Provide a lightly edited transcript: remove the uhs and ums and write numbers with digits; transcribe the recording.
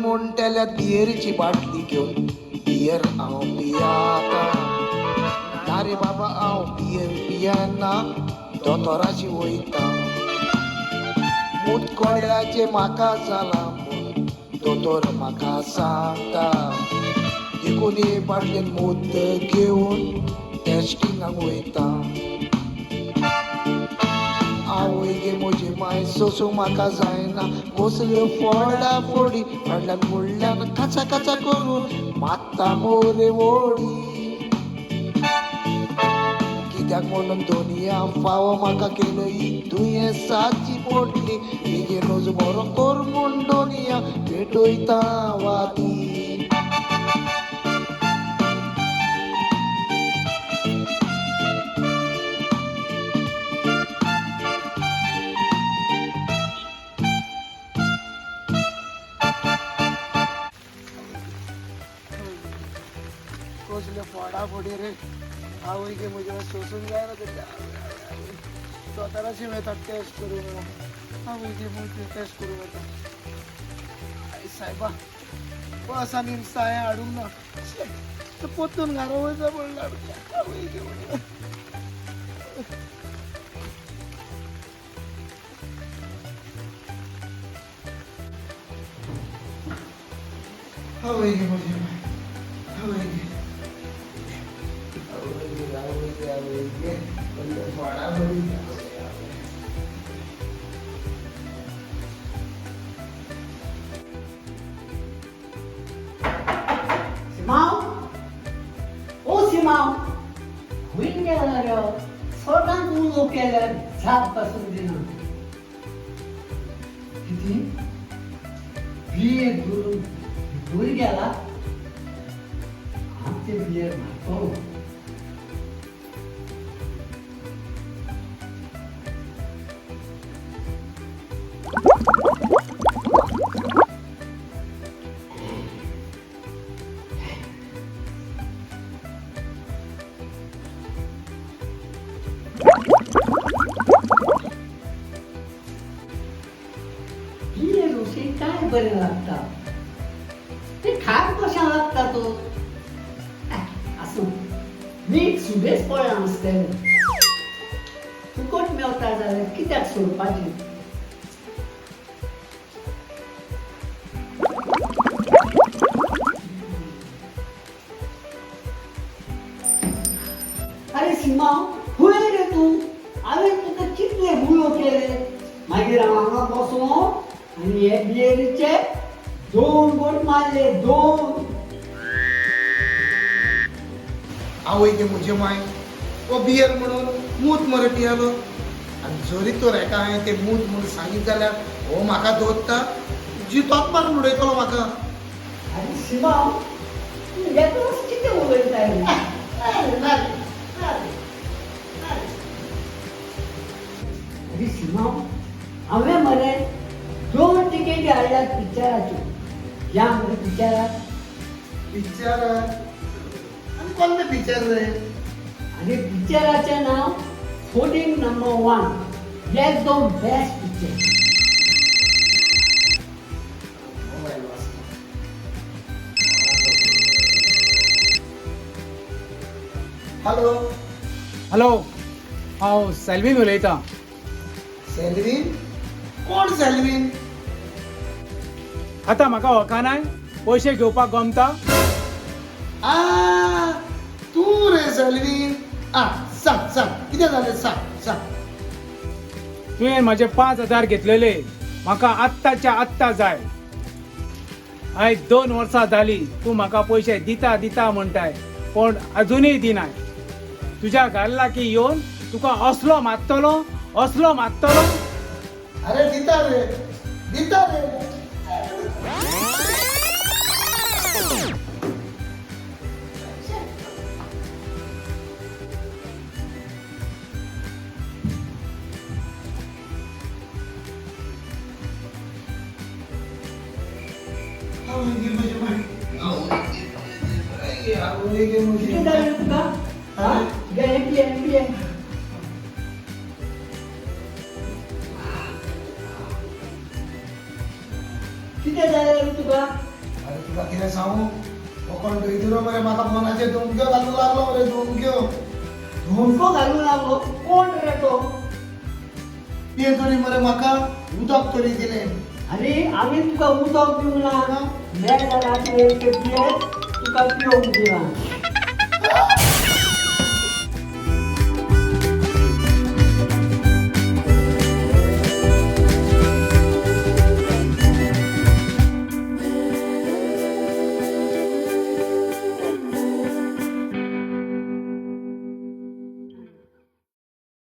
म्हणटेल्या बियरीची बाटली घेवन बियर हांव पियाता. ना रे बाबा हांव बियर पियाना, दोतोराची वयता. मुतखड्याचें म्हाका जालां म्हूण दोतोर म्हाका सांगता, देखून हे बाटलेन मूत घेवन टेस्टिंगाक वयता. आवय गे म्हजी माय सोसूं म्हाका जायना, कसल्यो फोडा फोडी फाटल्यान फुडल्यान काचा काचा करून मात्ता मोरे वोडी. कित्याक म्हणून दोनया फावो म्हाका केलो ही दुयेंसाची पोटली, बेगीनूच बरो कर म्हूण दोनया पेटयता वाती. कसले फोडाफोडी रे आवय गे म्हजे, सोसूंक जायना तें. दोतोराशी वयता टेस्ट करूंक, आवय गे म्हजे टेस्ट करूंक वयता. आई सायबा, बस आनी साय हाडूंक ना, तें परतून घरा वयता म्हणल्यार आवय गे म्हजे. आवय गे म्हजे, आवय गे, आवय गे, आवय गे, आवय गे, कसले फोडाफोडी. सिमांव, ओ सिमांव, खंय गेला रे? सदांच उलो केल्यार जाप पासून दिना. कितें बियर करून खंय गेला? आमचे बियर मारतलो. बियर अशी काय बरें लागता, ते खार कशें लागता तो. आसूं, मीठ सुबेज पडलां आसतलें. फुकट मेवता जाल्यार कित्याक सोडपाचें? अरे सिमांव, खंय रे तूं? हांवें तुका कितले उलो केले. मागीर हांव हांगा बसोन आनी हे बियरीचे 2 घोट मारले, 2. आवय गे म्हजे माय, हो बियर म्हणून मूत मरे पियालो. आनी जरी तर हेका हांवें तें मूत म्हूण सांगीत जाल्यार हो म्हाका दवरता, जितोच मारून उडयतलो म्हाका. आनी सिमांव, तूं एकलोच कितें उलयता रे? आरे सिमांव, हांवें मरे 2 तिकेटी हाडल्यात पिक्चराच्यो. या मरे पिक्चराक. पिक्चराक? आनी कोणतें पिक्चर रे? आनी पिक्चराचें नांव 14 नंबर 1, एकदम बेस्ट पिक्चर. मोबायल वाजता. हॅलो. हॅलो, हांव सेल्वीन उलयतां. सेल्वीन? कोण सेल्वीन? आतां म्हाका वळखनाय? पयशे घेवपाक गमता? आ, तूं रे सेल्वीन. आ सांग सांग, कितें जालें सांग सांग. तुवें म्हजे 5000 घेतलेले, म्हाका आत्ताच्या आत्ता जाय. आयज 2 वर्सां जालीं तूं म्हाका पयशे दिता दिता म्हणटाय, पूण अजुनूय दिनाय. तुज्या घरा लागीं येवन तुका असलो मारतलो, असलो मारतलो. अरे दिता रे, दिता रे. कितें जालें तुका? आं, घे पिये पिये. कितें जालें रे तुका? धमक्यो घालूंक लागलो मरे, धमक्यो. धमको घालूंक लागलो? कोण रे तो? ते तरी मरे म्हाका उदक तरी दिलें. अरे आमी तुका उदक दिवंक ना, मेळ्ळें राती ते बियर तुका पिवंक दिलां.